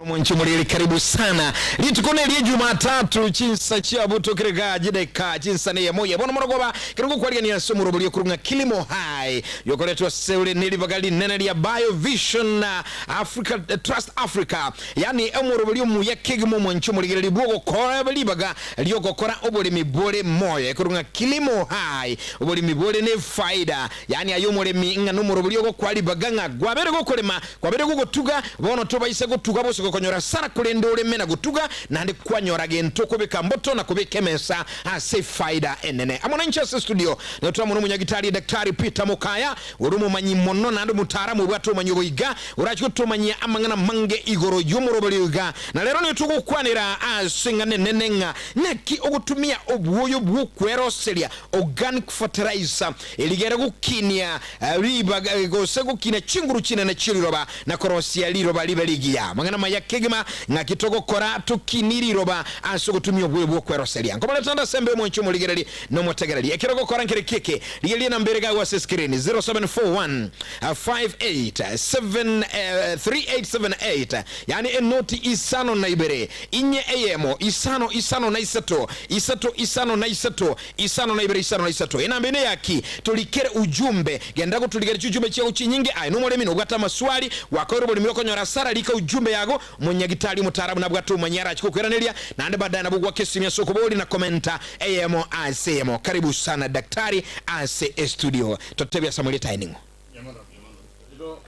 Omwanchi omoriri karibu sana. Rituko nerie Jumatatu chinsa chia botokire igaa chidaika chinsa neyemo ye bono morogoba kero ngokwarigania ase omorobori okorwa ng'a Kilimo High yokoretwa ase ore neribaga rinene ria Biovision Africa Trust Africa yaani omorobori omuya kegima omwanchi omorigereri bwogokora ribaga riogokora oboremi bore moyo ekorwa ng'a Kilimo High oboremi bore nefaida yaani aye omoremi ng'a nomorobori ogokwa ribaga ng'a gwabere gokorema Kwabere gogotuga, bono tobaisa gotuga bose gokonyora Sara, korende oreme na gotuga, naende kwanyora gento okobeka mboto na kobeka emesa ase efaida enene. Amo nainche ase estudio nigo twamona omonyagitari Daktari Peter Mokaya, ore omomanyi mono naende omotaaramu obwate obomanyi obo iga, orache gotomanyia amang'ana amange igoro y'omoroberio iga. Na rero nigo togokwanera ase eng'ana enene ng'a naki ogotumia obwoyo bw'okweroseria, organic fertilizer, Erigere gokinia ribaga, gose gokinia chinguru chinene chi'eriroba, na korosia riroba ribe rigiya. Amang'ana maya kegima, ng'aki togokora tokinie riroba ase ogotumia obuya bw'okweroseria. Nkobareta nde ase embe omwanche omorigereri na omotegereri. Ekero ogokora nkere ki eke, rigereria enamba ere iga ase escreen, 0741 58 3878, yaani enoti isano na ibere, inye eyemo, isano isano na isato, isato isano na isato, Isano na ibere isano na isato. Enamba ene yaki? Torikere ujumbe. Genderera gotorikera chiujumbe chiago chinyinge. Aye nomoremi nobwate amaswali, gwakoire oboremi okonyora asara, rika ujumbe yago. Omonyagitari omotaarabu nabwate obomanyi arache gokoiraneria, naende baadaye nabo gwaka esimi ase okoboria na komenta eyemo ase eyemo. Karibu sana daktari ase estudio. Totebie ase amarieta aye ning'o? Mbuya mono, mbuya mono. Igo,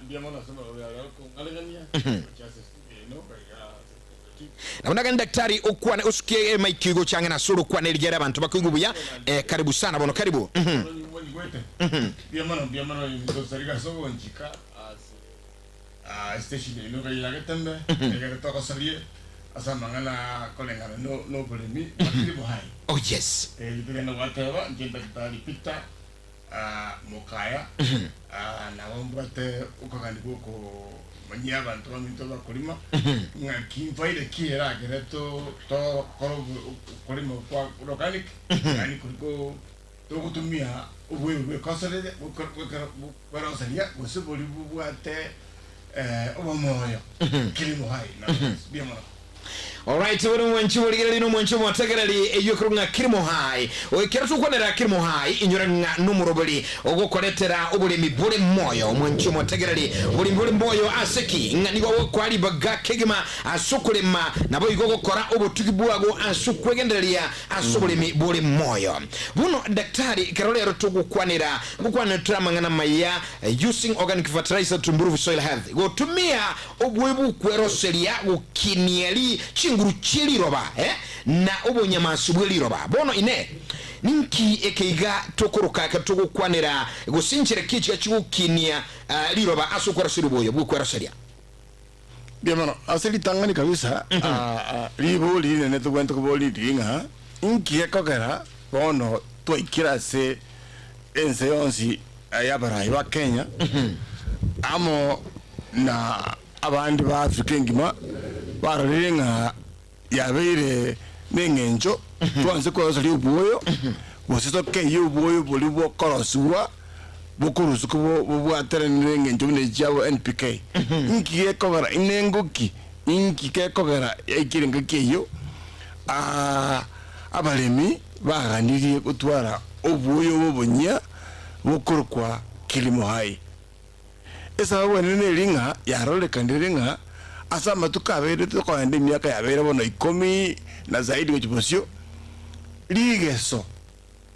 mbuya mono ase amagoro yaye okong'aregania gochia ase estudio eno iga ase Nabo ndagende daktari okwane osukie emaiki gocha ang'e nase ore okwane rigere abanto bakoigwe buya eh, karibu sana bono karibu mhm. Mbuya mono mbuya mono Mr. ase ogonchika ase ah, station eno iga ya Getembe egere togosarie ase amang'ana akoreng'ana no noboremi bwa Kilimo High. Oh yes. Eh, togenda gwateba inche Daktari Peter ah, Mokaya ah, nabo mbwate okogania gwokomanyia abanto baminto bakorima ng'aki mfaida ki eragere to tokore okorima kwa organic yaani kori ko togotumia oboyo bwekoserere bweroseria gose boria bobwate obomoyo kilimo hai na mbuya mono. Alright, buna omwanchi borigereria na omwanchi omotegereri, eyio ekorwa ng'a Kilimo High. Ekero tokwanera Kilimo High, inyora ng'a nomoroberi ogokoretera oboremi bore moyo. Omwanchi omotegereri, oboremi bore moyo ase ki? Ng'a nigo ogokoa ribaga kegima ase okorema, naboigo ogokora obotugi bwago ase okwegendereria ase oboremi bore moyo. Bono daktari, ekero rero togokwanera, ngokwanera tore amang'ana amaya, using organic fertilizer to improve soil health, gotumia Obobe bw'okweroseria gokinia ri chinguru chie riroba, eh, na obonyamansi bwe riroba. Bono inee, ninki eke iga tokoroka ekero togokwanera gose inchera ki echiga chigokinia riroba ase okweroseria oboyo bw'okweroseria? Mbuya mono. Ase ritang'ani kabisa, ribori rinene tobwenerete koboria ndiri ng'a inki gekogera bono twaikire ase ense yonsi y'abarai ba Kenya amo na abande ba Africa engima barorire ng'a yabeire neng'encho twanse kweroseria obwoyo gose tokeyie obwoyo boria bokorosigwa bokorusuka bobwaterane neng'encho buna echiabo NPK. Inki gekogera inengoki inki gekogera yaikire engaki eyio abaremi baganirie gotwara obwoyo obo obonyia bokorokwa Kilimo Hai. Esababu enene neri ng'a yarorekanire ng'a ase amatuko abeire tokoenda emiaka yabeire bono ikomi na zaidi gochia bosio, rigeso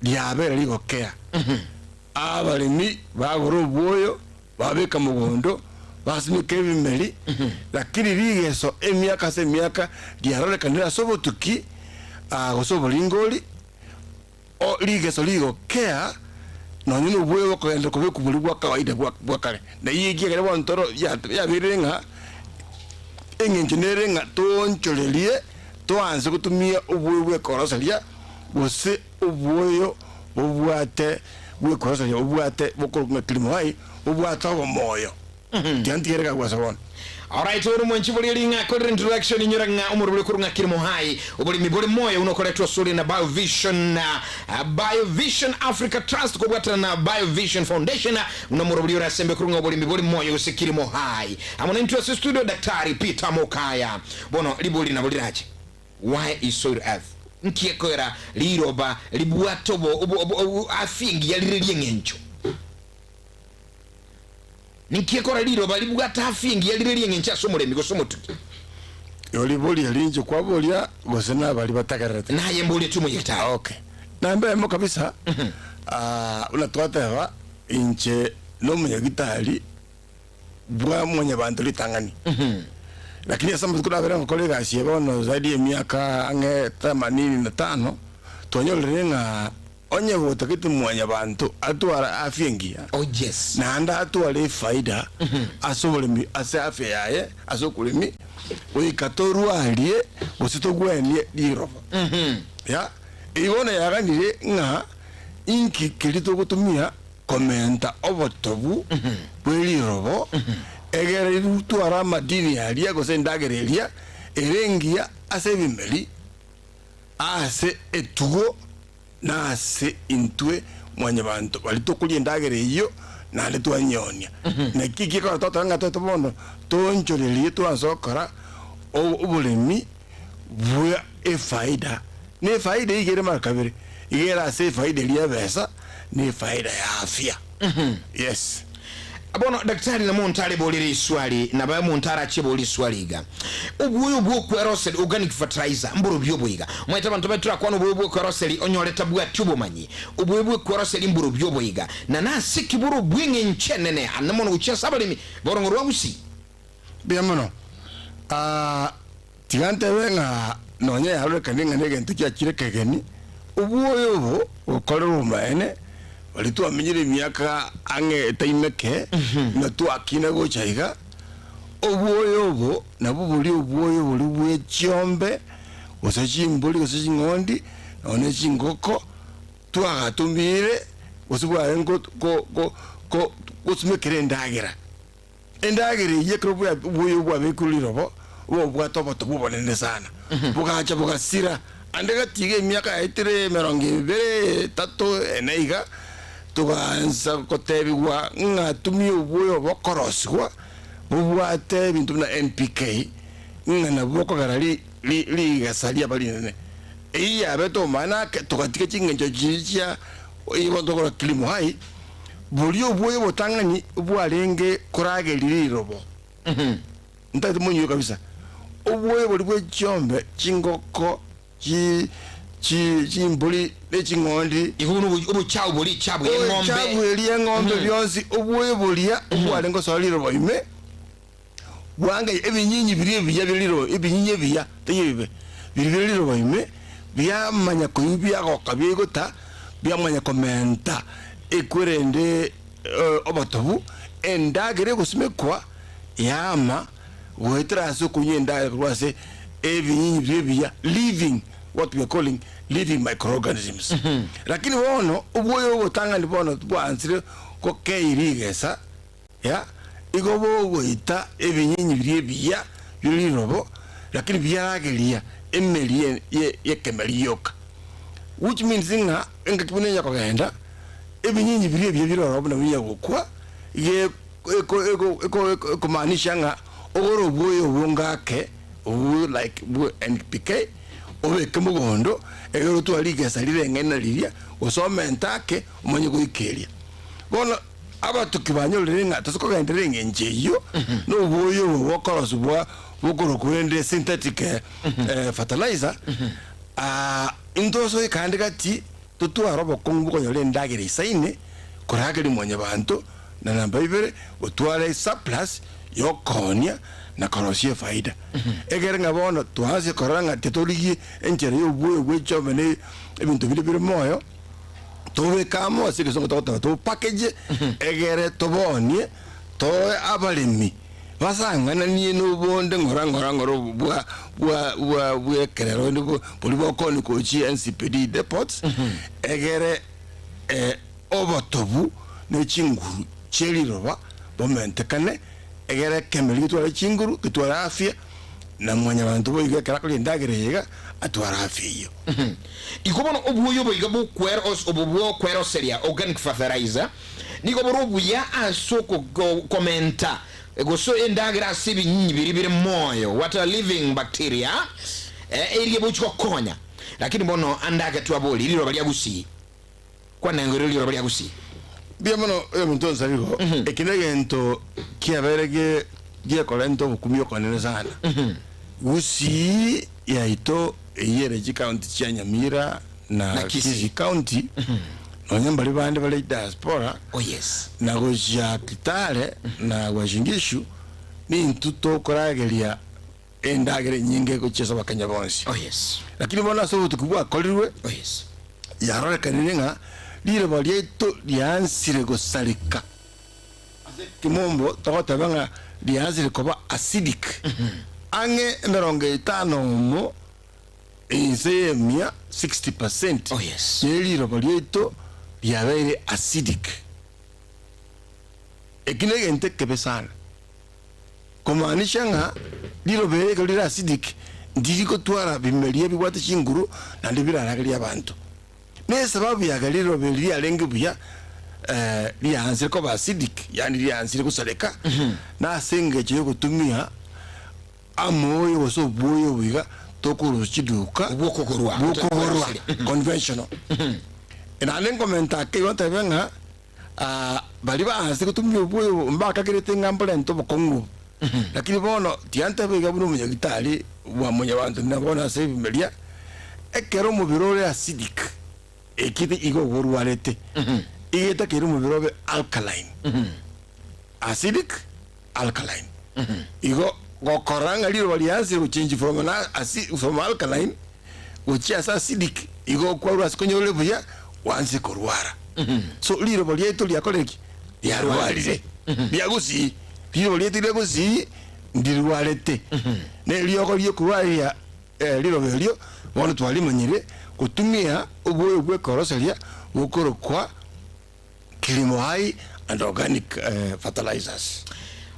riabeire rigokea. Abaremi bagora obwoyo, babeka mogondo, basimeka ebimeri, lakini rigeso emiaka ase emiaka riarorekanire ase obotuki gose oboringori, O rigeso rigokea, nonya nobwoyo bokogenderera kobekwa boria bwa kawaida bwa bwa kare. Na eyio ekiagera bono toro ya yabeire ng'a eng'encho nere ng'a toonchorerie toanse gotumia obwoyo bw'ekoroseria gose obwoyo bobwate bw'ekoroseria bobwate bokorokwa ng'a kilimo hai bobwate obomoyo. Tiga ntigere iga gwase bono. Alright, ore omwanchi boria ring'a akorire introduction inyora ng'a omorobori okorwa ng'a Kilimo Hai, oboremi bore moyo buna okoretwa asore na Biovision Biovision Africa Trust kobwatana na Biovision Foundation buna omorobori ore asembe korwa ng'a oboremi bore moyo gose Kilimo Hai. Amo naintwe ase studio Daktari Peter Mokaya. Bono ribori nabo rirache. Why is soil earth? Nki ekoera riroba ribwate obo obo obo afya engiya rire rieng'encho? Ninki ekora riroba ribwate afya engiya rire rieng'encho ase omoremi gose omotugi? Oriborie rinche kwaboria gose nabari batagererete. Naye mboretie omoyekitari. Okay. Namba emo kabisa, ah, buna twateba inche nomonyagitari bwa mwanyabanto ritang'ani. Lakini ase amatuko nabere ngokora egasi eye bono zaidi ya emiaka ang'e themanini na tano, twanyorire ng'a Onye gotagete mwanyabanto atware afya engiya, Oh yes. naende atware efaida ase oboremi ase afya yaye ase okoremi, goika torwarie gose togwenie riroba. Ya, eyio bono yaganire ng'a inki keria togotumia komenta obotobu bwe rirobo, egere ritware amadini aria gose endagera eria ere engiya ase ebimeri, Aase etugo na ase intwe Mwanyabaanto baria tokoria endagera eyio naende twanyeonia. Naki eki gekogera twateba ng'a toete bono toonchorerie twanse gokora oboremi bwa efaida. Na efaida eyio iga ere mara kabere, iga ere ase efaida eria y'ebesa na efaida ya afya. Yes. Bono daktari na monto areborire riswali, nabo omonto arachebore riswali iga, Obwoyo bw'okweroseria, organic fertilizer, mborobio obo iga? Omanyete abanto baye torakwane obwoyo bw'okweroseria onyore tabwati obomanyi. Obwoyo bw'okweroseria mborobio obo iga? Na nase ki bore obw'eng'encho enene ande mono gochia ase abaremi borongo rwa Gusii? Mbuya mono. Ah, tiga ntebe ng'a nonya yarorekanire ng'a negento kiachire ekegeni, obwoyo obo gokorerwa obomaene, baria twamenyire emiaka ang'e etaimeke, na twakina gocha iga, obwoyo obo nabwo boria obwoyo boria bwe chiombe, gose chimbori, gose ching'ondi, nonya ne chingoko, twagatumire gose bwarenge ko- ko- ko- gosimekera endagera. Endagera eyio ekero bwa obuya bwabekirwe rirobo, bobwate obotobu obonene sana, bogacha bogasira. Ande gati iga emiaka yaetire emerongo ebere, etato, ene iga, togaansa gotebigwa ng'a tumia obuya obo bokorosigwa bobwate ebinto buna NPK, ng'a nabwo bokogera ri ri rigesa riaba rinene. Eyio yabete omana ake, togatiga chingencho chiria chia igo tokora kilimo hai, Boria obwoyo obotang'ani bwarenge korageria rirobo, ntagete monywe kabisa, obwoyo boria bwe chiombe, chingoko, chi chi chimbori ne ching'ondi, Igo buna obo- obochafu boria echabu y'eng'ombe. echabu eria y'eng'ombe bionsi, obwoyo boria obwarenge gosoa rirobo ime, bwange ebinyinyi biria ebiya bire riroba, ebinyinyi ebiya, tari ebibe, biria bire riroba ime, biamanya koigwa biagoka biaigota, biamanya komenta ekwerende obotobu, endagera egosimekwa yaama goetera ase okonywa endagera korwa ase ebinyinyi biria ebiya, living, what we are calling living microorganisms. Lakini bono, obwoyo obotang'ani bono bwaansire gokei rigesa. Ya, igo bogoita ebinyinyi biria ebiya bire rirobo, lakini biarageria emeri ye y'ekemeri gioka. Which means ng'a engaki buna enya kogenda, ebinyinyi biria ebiya bire ororo buna binya gokwa, ge eko eko eko ekomaanisha ng'a ogore obwoyo obonge ake, obwo like bwe NPK, obeke mogondo, egere otware rigesa rireng'aine na riria, gose omente ake, omanye goikeria. Bono. Abatuki banyorire ng'a tose kogenderera engencho eyio, na oboyo obo bokorosibwa bokorokwa rende synthetic fertilizer, intosoe kande gati totware obokong'u bwokonyora endagera eisaine korageria mwanyabanto, na namba ibere gotwara esurplus yokoonia na korosia efaida. Ekere ng'a bono twanse korora ng'a titorigie enchera ya oboyo bwe chiombe na ebinto bire bire moyo. Tobeke amo ase egesongo togoteba topakeje egere toboonie toe abaremi basang'ananie nobonde ng'ora ng'ora ng'ora obo bwa bwa bwa bw'ekerero rende bo boria bokoonia gochia NCPD depots egere obotobu ne chinguru chie riroba bomentekane. Egere ekemeri getware chinguru, getware afya, na mwanyabanto boigo ekero akoria endagera eye iga, atware afya eyio. Igo bono obuoyo obo iga bokweros obo bwokweroseria, organic fertilizer, nigo bore obuya ase okomenta gose endagera ase ebinyinyi biria bire moyo, what are living bacteria, eria bochi gokonya. Lakini bono ande ake twabori riroba ria gusii, kwanengoire riroba ria gusii. Mbuya mono oyominto onsi igo, eki negento kiabeire ge gekorenta obokumia okonene sana. Gusii yaito eyio ere chikaunti chia Nyamira na Na Kisii. Kisii County, nonya mbaria bande bare diaspora, Oh yes. na gochia Kitale na Uasin Gishu, nintwe tokorageria endagera enyinge gochia ase Abakenya bonsi. Oh yes. Lakini bono ase obotuki bwakorirwe, Oh yes. yarorekanire ng'a riroba riaito riansire gosareka. Ase ekemombo togoteba ng'a riansire koba acidic, ang'e emerongo etano omo inse y'emia, 60%, Oh yes. ye riroba riaito riabeire acidic. Eki negento ekebe sana. Komaanisha ng'a riroba eri ekero rire acidic ndiri gotwara bimeria bibwate chinguru naende biraragerie abanto. Ne esababu yake riroba eri riarenge buya riaansire koba acidic yaani riaansire gosareka na ase engencho yogotumia amoyo gose obwoyo obo iga tokorusia chiduka Bw'okogorwa. bw'okogorwa conventional. Naende nkomenta ake igo ntebe ng'a Baria baanse gotumia obwoyo obo mbakagerete ng'a mborente obokong'u obo. Lakini bono tianteba iga buna omonyagitari bwa mwanyabanto na bono ase ebimeria, ekero omobere ore acidic, ekio igo oborwarete, iga etakeire omobere obe alkaline. Acidic, alkaline. Igo gokora ng'a riroba riansire gochange from an aci from alkaline gochia ase acidic, igo okwarwa ase konyora buya, gwanse korwara. So riroba riaito riakorire ki? Riarwarire. Riagusii, riroba riaito riagusii ndirwarete. Na eriogo riokorwaria riroba erio, bono twarimanyire gotumia oboyo bwekoroseria bokorokwa Kilimo Hai and Organic Fertilizers.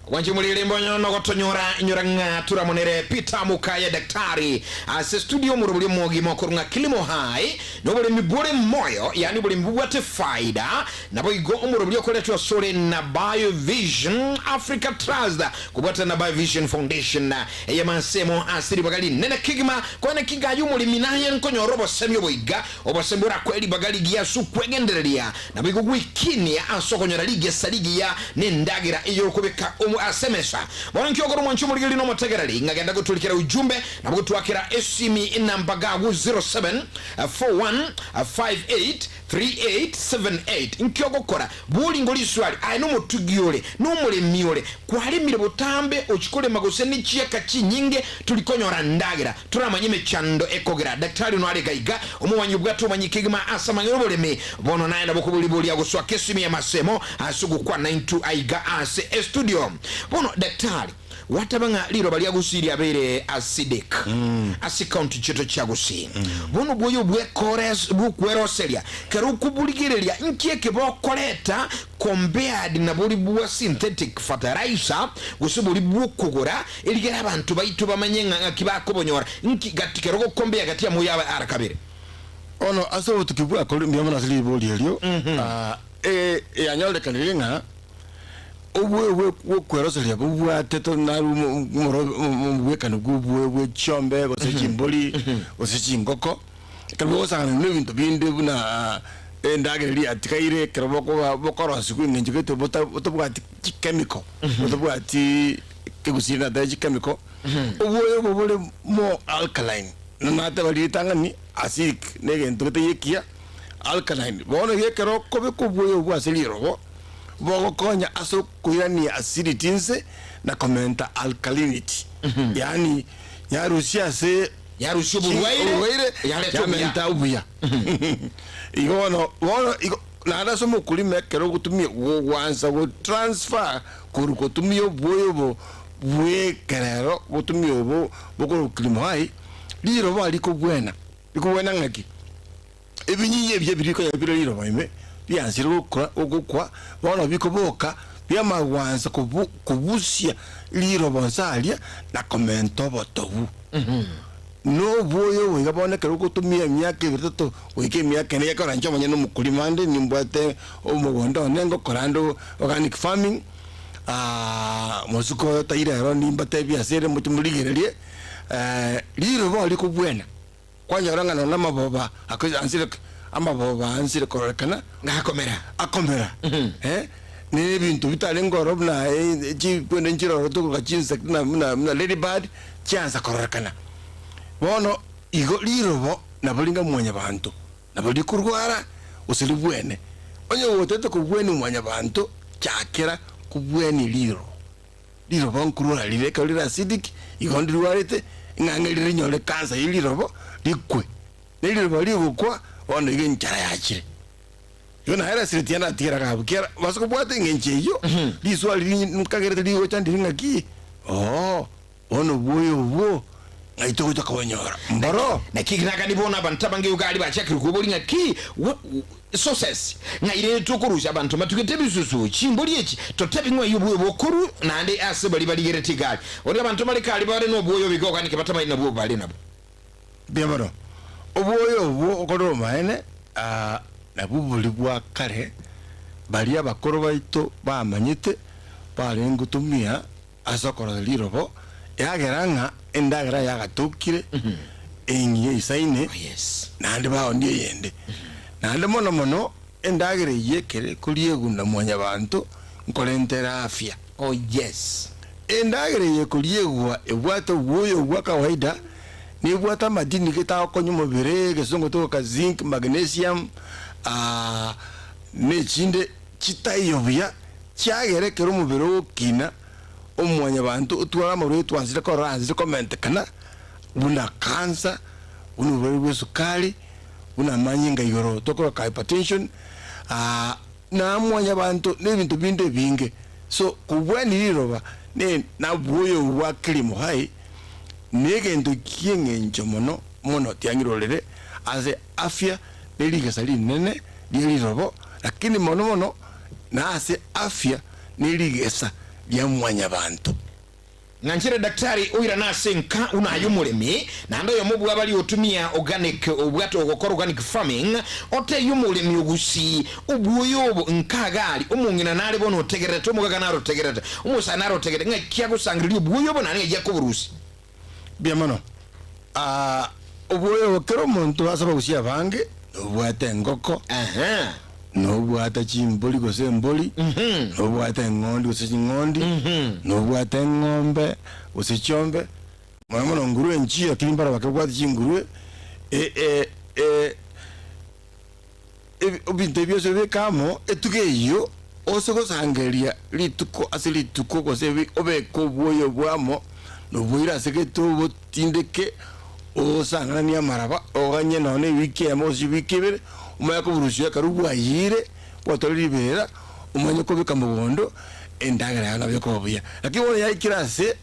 Gwancha omorigereria mbonyo nogotonyora inyora ng'a turamonere Peter Mukaye Daktari ase studio omorobori omogima okorwa ng'a Kilimo Hai noboremi bore moyo yaani oboremi bobwate faida naboigo omorobori okoretwa asore na Biovision Africa Trust kobwatana na Biovision Foundation ey'amansemo ase ribaga rinene kegima koene kigaye omoremi naye nkonyora obosemi oboiga Obosembe orakwe ribaga rigiya ase okwegendereria, naboigo gwekinia ase okonyora rigesa rigiya na endagera ey'okobeka ase emesa. Bono inki okora omwanchi omorigereria na omotegereri, ng'a genda goturikera ujumbe, nabo gotwakera esimi enamba gagu 0741583878. Inki ogokora? Boringo riswali, aye nomotugi ore, nomoremi ore, kwaremire botambe ochia korema gose ne chieka chinyinge tori konyora ndagera, toramanye emechando ekogera. Daktari ono are gaiga, omomanyi obwate obomanyi kegima ase amang'ana oboremi, bono naye nabo okoboriboria gosoa kesimi y'amasemo ase ogokwana intwe aiga ase estudio. Bono daktari, Gwateba ng'a riroba ria Gusii riabeire acidic ase county chiaito chia Gusii. Bono obwoyo bw'okweroseria kero okoborigereria nki eke bokoreta compared na bori bwa synthetic fertilizer gose bori bw'okogora erigere abanto baito bamanye ng'a ng'aki bakobonyora nki gati kero ogocompare gati y'amoyo aba ara kabere. Bono ase obotuki bwakore mbuya mono ase ribori erio, yanyorekanire ng'a Oboyo bw'okweroseria bobwate naru omobwekano bw'oboyo bwe chiombe gose chimbori gose chingoko, ekero bogosang'ana na ebinto binde buna endagera eria yatigaire ekero bokoba bokorosigwa eng'encho gete botabwati chikemiko, botabwati ekegusii natebe chikemiko, oboyo obo bore more alkaline, na nateba ritang'ani acidic na egento getaiyo ekiya, alkaline. Bono iga ekero okobeka oboyo obwo ase rirogo. Bogokonya ase okoirania acidity inse na komenta alkalinity, yaani yarusia ase Yarusia oborwaire, oborwaire yareta obuya. yamenta obuya. Igo bono bono igo naende ase omokulima ekero ogotumia gogwansa go transfer korwa gotumia obwoyo obo bwekerero gotumia obo bokorwa kilimo hai, riroba rikobwena, rikobwena ng'aki? Ebinyinyi ebiya biria konya bire riroba ime, biansire gokwa, bono bikoboka, biamagwansa kobu kobusia riroba onsi aria na komenta obotobu. Na obwoyo obo iga bono ekero ogotumia emiaka ebere etato goika emiaka ene gekogera inche omonyene omokulima ande nimbwate omogondo one ngokora ande organic farming, mosuko oyo taira ero nimbatebie ase ere moche morigererie, riroba rikobwena. Kwanyora ng'a nonya amaboba ako ansire amaboba ansire kororekana Ngakomera. akomera eh, na ebinto bitarenge ororo buna chikwende nchire ororo tokoroka chinsect buna buna buna ladybird chiansa kororekana. Bono igo rirobo nabo ringa mwanyabanto, nabo rikorwara gose ribwene. Onye gotete kobwania mwanyabanto, chakera kobwania rirobo. Riroba nkorwara rire ekero rire acidic, igo ndirwarete, ng'a ng'e rinyore cancer ye rirobo rikwe. Ne riroba rigokwa, bono igo enchara yachire. Igo naye resire tiga natigera gabu kiara base kobwata eng'encho eyio, riswali ri nkagerete rigocha ndiri ng'aki, oo, bono obwoyo obwo ng'ai togocha kobonyora? Mboro. Naki nagani bono abanto abange igo aria bachakire koboria ng'aki, Sources, Ng'ai rende tokorusia abanto matugete ebisusu, chimbori echi, totebi ng'o ayio obuya obokoru naende ase baria barigeretie egari. Oria abanto bare kare bare nobwoyo obiga oganike batamanyeti nabwo bare nabwo. Mbuya mono. Obwoyo obwo okorora omaene, nabwo boria bwa kare, baria abakoro baito bamanyete barenge gotumia ase okorosia rirobo, eagera ng'a endagera yagatokire eng'iya eisaine, naende baonie eyende. Naende mono mono endagera eyio ekere ekoriegwa na mwanyabanto nkorentera afya. Oh yes. Endagera eye ekoriegwa ebwate obwoyo bwa kawaida, nebwate amadini gete agokonya omobere, egesongo togoka zinc, magnesium, na echinde chitaiyo buya, Chiagera ekero omobere ogokina, omwanyabanto otware amarwaire twansire korora ansire komentekana, buna cancer, buna oborwaire bwa esukari, buna amanyinga igoro tokoroka hypertension, na mwanyabanto na ebinto binde ebinge. So kobwania riroba ne nabwoyo bwa kilimo hai na egento kieng'encho mono mono tiang'irorere ase afya ne rigesa rinene rie rirobo, lakini mono mono na ase afya ne rigesa ria mwanyabanto. Ng'anchere daktari oirane ase enka buna aye omoremi, naende oyomo bwa baria otumia organic obwate ogokora organic farming, otebie omoremi ogusii obwoyo obo nka agari, omong'ina nare bono otegererete, omogaka nare otegererete, omosae nare otegererete, ng'aki agosangereria obwoyo obo naende ng'aki akoborusia. Mbuya mono. Obwoyo obo kera omonto ase abagusii abange nobwate engoko, nobwate chimbori gose embori, nobwate eng'ondi gose ching'ondi, nobwate eng'ombe gose chiombe, mono mono ngurue nchiyo lakini mbaro bakebwate chingurue, Ebinto ebi bionsi obibeke amo, etugo eyio ose gosangereria rituko ase rituko, gose obeke obwoyo bwamo, na oboire ase gete obotindeke, osang'ananie amaraba, oganye nonya na ewiki eyemo gose chiwiki ibere, omanye koborusia ekero bwayiire, bwatwarire riberera, omanye kobeka mogondo, endagera yao nabo ekoba buya. Lakini bono yaikire ase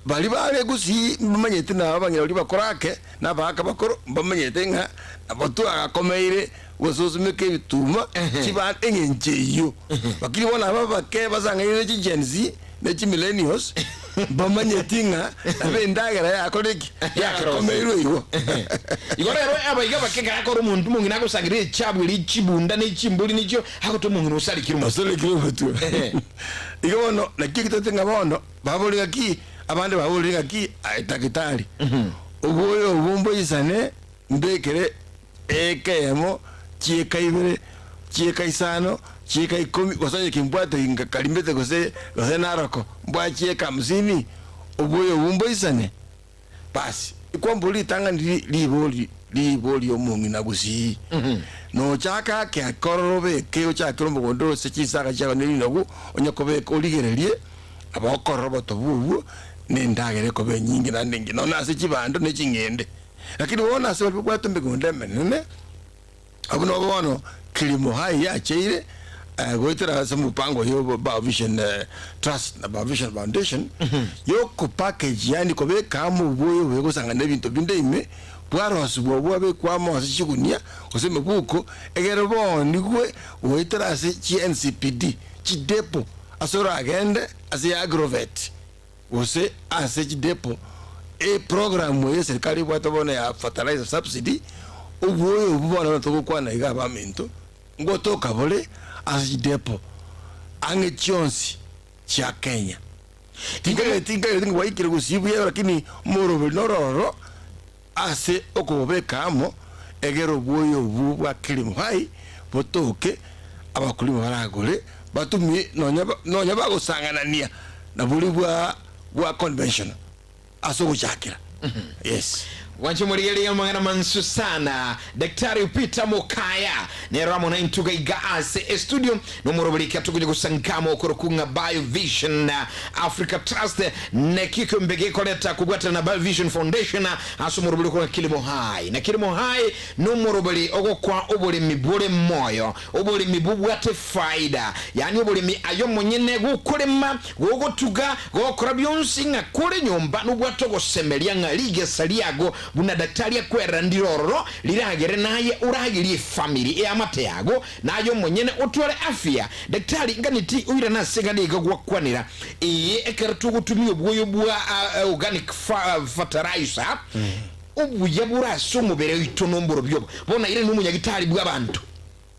baria bare gusii mbamanyete na abang'ina baria bakorake, Na abagaaka bakoro mbamanyete ng'a nabo twagakomeire gose osumeke ebituma chiba eng'encho eyio. Lakini bono aba abake basang'anire chi Gen Z ne chi millennials mbamanyeti ng'a nabo endagera yakorire ki? Yagakomeirwe igo. Igo rero abaiga abake ekero akora omonto omong'ina agosangereria echabu eria chibunda ne chimbori nechio agote omong'ina osarekire omotwe. Osarekire omotwe. Igo bono naki ekitote ng'a bono Baborie ng'aki? Abande baborie ng'aki? Aye Daktari, obwoyo obwo mboisane mbekere eka eyemo, chieka ibere, chieka isano, chieka ikomi, gose onye kimbwate inga karimbete gose gose Naroko, mbwate chieka hamsini, obwoyo obwo mboisane? Basi, kwambora ritang'ani ri ribori ribori omong'ina gusii, nochake ake ake orore obeke ochakere omogondo ase chinsaga chiago ne rinagu, onye kobeka origererie, nabo okorora obotobu obwo, na endagera ekoba enyinge naende engiya, nonya ase chibando ne ching'ende. Lakini bono ase baria babwate emegondo emenene, Abwo nabo bono Kilimo Hai yacheire goetera ase omopango oyo bwa Biovision Trust na Biovision Foundation yokopackage yaani kobeka amo obwoyo obuya gosang'ana ebinto binde ime bwarosibwa bwabekwa amo ase chigunia gose emebuko egere boonigwe goetera ase chi NCPD. Chidepo ase oragende ase Agrovet gose ase chidepo, eprogram eye eserikari ebwate bono ya fertilizer subsidy, obwoyo obwo bono togokwana iga abaminto, ngotoka bore ase chidepo ang'e chionsi chia Kenya. Tinkageti tinkageti ng'a gwaikire gosii buya lakini omoroberi noro ororo ase okobobeka amo egere obwoyo obwo bwa Kilimo Hai botoke abakulima baragore batumie nonya nonya bagosang'anania na boria bwa bwa conventional ase ogochakera. Yes. Gwancha omorigereria amang'ana mansu sana. Daktari Peter Mokaya nero amo naintwe iga iga ase estudio nomoroberi eke atokonye gosankama okorokwa ng'a Biovision Africa Trust nekio ekiombe gekoreta kobwatana na Biovision Foundation ase omoroberi okorokwa Kilimo Hai. Na Kilimo Hai nomoroberi ogokwa oboremi bore moyo, oboremi bobwate faida, yaani oboremi aye omonyene gokorema Gogotuga, gokora bionsi ng'a kore nyomba nobwate ogosemeria ng'a rigesa riago buna daktari akwerera ndire ororo riragere naye oragerie efamiri eamate yago naye omonyene otware afya. Daktari nganeti oirane ase eng'ana iga gwakwanera eye ekero togotumia obwoyo bwa organic fertilizer obuya bore ase omobere oito nomborobio obo. Bono airane nomonyagitari bw'abanto.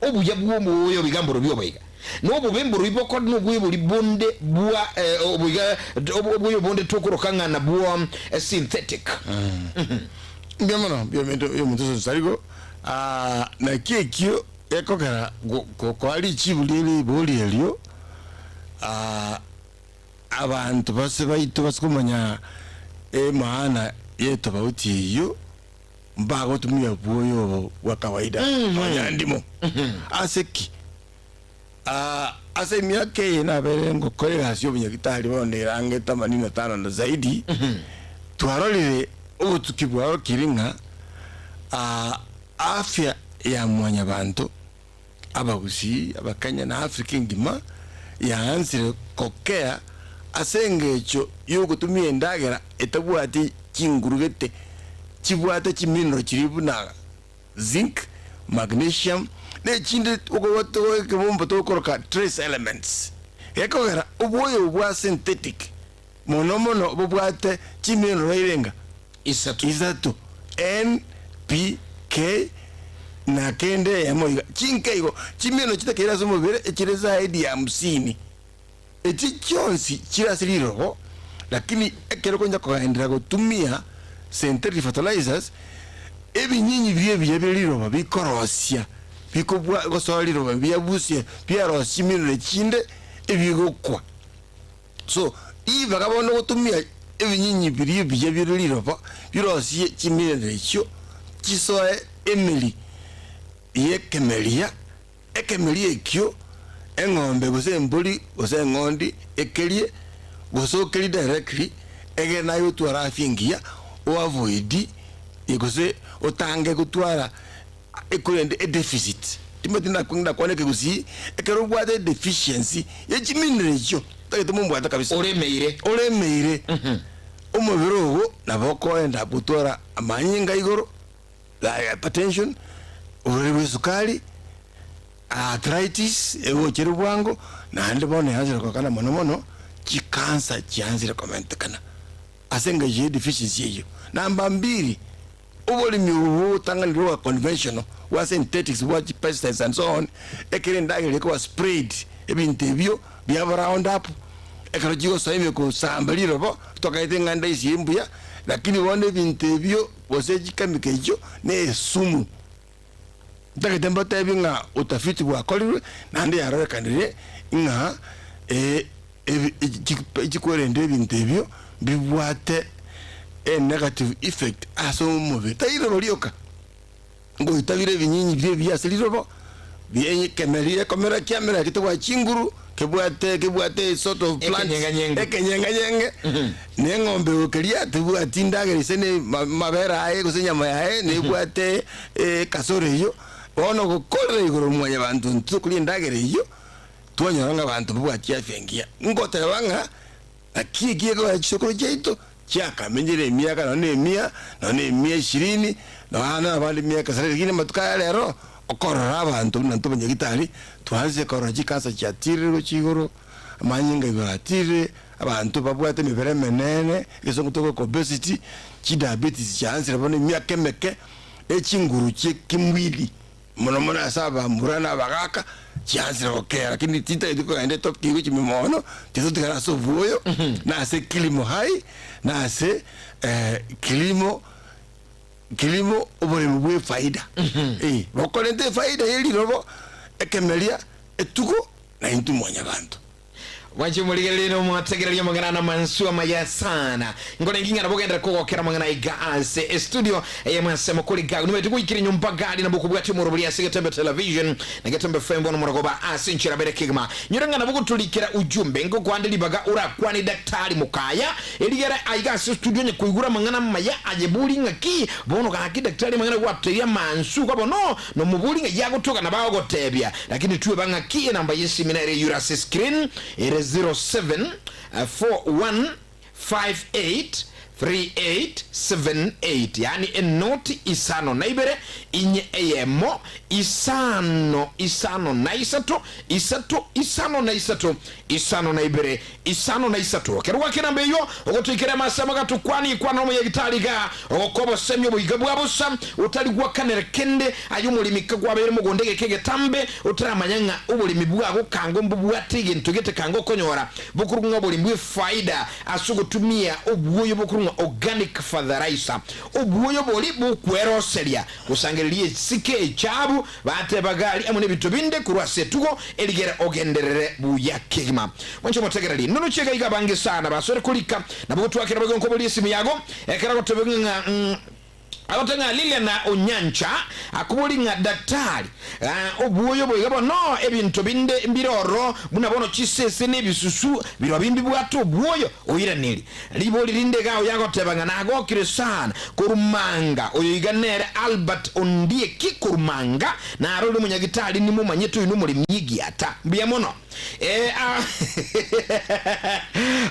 Obuya bw'omoyo obiga mborobio oboiga, na obobe mborobio bokore nobwoyo boria bonde bwa oboiga obwoyo bonde tokoroka ng'a nabwo synthetic. Mbuya mono mbuya ominto oyomonto ase ah, naki ekio gekogera gokoa richibu rie ribori erio ah, abanto base baito base komanya emaana y'etobauti eyio. Mbagotumia obwoyo obo bwa kawaida nonya ndimo. Ase ki? Ah, ase emiaka eye nabeire ngokora egasi y'obonyagitari bono nerange themanini na tano na zaidi, twarorire obotuki bwarokire ng'a ah, afya ya mwanyabanto, abagusii, abakenya na Africa engima yaansire kokea ase engecho y'ogotumia endagera etabwati chinguru gete chibwate chimineral chiria buna zinc, magnesium na echinde ekebombo togokoroka trace elements. Gekogera obwoyo obo bwa synthetic mono mono bobwate chimineral irenga Isato. Isato, N, P, K, na kende eyemo iga. Chinke igo, chimineral chitakeire ase omobere echire zaidi ya hamsini. Echi chionsi chire ase rirogo, lakini ekero okonya kogenderera gotumia synthetic fertilizers, ebinyinyi biria ebiya bire riroba bikorosia, bikobua gosoa riroba biabusie, biarosia chimineral chinde ebigokwa. So, ribaga bono gotumia ebinyinyi biria ebiya bire riroba, birosie chimineral echio, chisoe emeri y'ekemeria, Ekemeria ekio, eng'ombe gose embori gose eng'ondi ekerie, gose okerie directly, egere naye otware afya engiya, oavoid gose otange gotwara ekorende edeficit. Timanyeti ndakwane ekegusii, ekero obwate edeficiency ye chimineral echio, tagete mombwate kabisa. Oremeire. Oremeire, omobere ogo nabo okoenda gotwara amanyinga igoro. Hypertension, oborwaire bwa esukari, arthritis egochera bwango, naende bono yaanchire kogokana mono mono, chicancer chianchire komentekana ase engencho ye deficiency eyio. Namba mbiri, oboremi obo bogotang'anire bwa conventional, bwa synthetics, bwa chipesticides and so on, ekero endagera ekoba sprayed, ebinto ebio biaba round up, ekero chigosoa ime kosamba riroba, tokaete ng'a ndaisi eye mbuya, lakini bono ebinto ebio. Gose chikamika echio nesumu. Ntagete mbatebie ng'a utafiti bwakorirwe naende yarorekanire ng'a chikwerende ebinto ebio mbibwate e negative effect ase omobere. Tari riroba rioka, ngoitabire ebinyinyi biria ebiya ase riroba, ekemeri ekomera kiamera getebwati chinguru, kebwate kebwate sort of plants Ekenyenganyenge. ekenyenganyenge na eng'ombe gokeria tebwati ndagera ise ne ma- mabere aye gose enyama yaye nebwate ekasoro eyio. Bono gokorera igoro mwanyabanto intwe tokoria endagera eyio, twanyora ng'a abanto mbabwati afya engiya. Ngoteba ng'a naki eki gekogera chisokoro chiaito chiakamenyire emiaka nonya na emia, nonya na emia ishirini, nonya na abande emiaka esere, lakini amatuko aya rero. Okorora abanto buna intwe abanyagitari, twanse korora chikansa chiatirire gochia igoro, amanyinga igoro atirire, abanto babwate emebere emenene, egesongo togoka obesity, chidiabetes chiansire bono emiaka emeke, ne chinguru chie kimwili mono mono ase abamura na abagaka, chiansire gokea lakini titageti kogenda etopic gochia ime mono, tiga totigare ase obwoyo, na ase kilimo hai, na ase kilimo Kilimo oboremi bw'efaida. Eh, bokorenta efaida ye rirobo, ekemeria, etugo, na intwe mwanyabanto. Mwanche morigererie na omwategererie amang'ana namansu amaya sana. Nkore nging'ana bogenderere kogokera amang'ana aiga ase estudio eye mwase mokore gagu. Nimaete goikera nyomba gari nabo okobwatia omorobori ase Getembe Television na Getembe FM bono morogoba ase enchera bere kegima. Nyore ng'a nabo gotorikera ujumbe ngokwande ribaga orakwane Daktari Mokaya Erigere aiga ase estudio onye koigura amang'ana amaya aye bori ng'aki bono gaki daktari amang'ana gwatoirie amansu iga bono nomobori ng'ai agotoka nabo agogotebia lakini tweba ng'aki enamba yesimi nere eyure ase screen ere 0741583878 yaani enoti isano na ibere inye eyemo isano isano na isato isato isano na isato isano na ibere 53. Ekero gwakera namba eyio, ogotoikera amase amagato kwana ikwana nomoyagitari iga, ogokoa obosemia oboiga bwa bosa, otari gwakanera kende. Aye omoremi kagwabeire mogondo egeka egetambe, otaramanya ng'a oboremi bwago kanga mbobwate egento gete kanga okonyora bokorwa ng'a oboremi bw'efaida ase ogotumia obwoyo bokorwa ng'a organic fertilizer. Obwoyo boria bokweroseria gosangereria esike echabu Bateba gari amo nebinto binde korwa ase etugo, erigere ogenderere buya kegima. Mwanche omotegereri, noroche iga iga abange sana basoire korika, nabo gotwakera boigo nkoboria esimu yago, ekero agoteba ng'a agote ng'a Lilian na Onyancha akobori ng'a daktari, obwoyo boiga bono ebinto binde mbire ororo buna bono chisese na ebisusu birobio mbibwate obwoyo, oiraneri. Ribori rinde iga oyo agoteba ng'a nagokire sana korumanga oyo iga nere Albert Ondieki korumanga narorire omonyagitari nimomanyete oyo nomoremi egiata. Mbuya mono. Ee a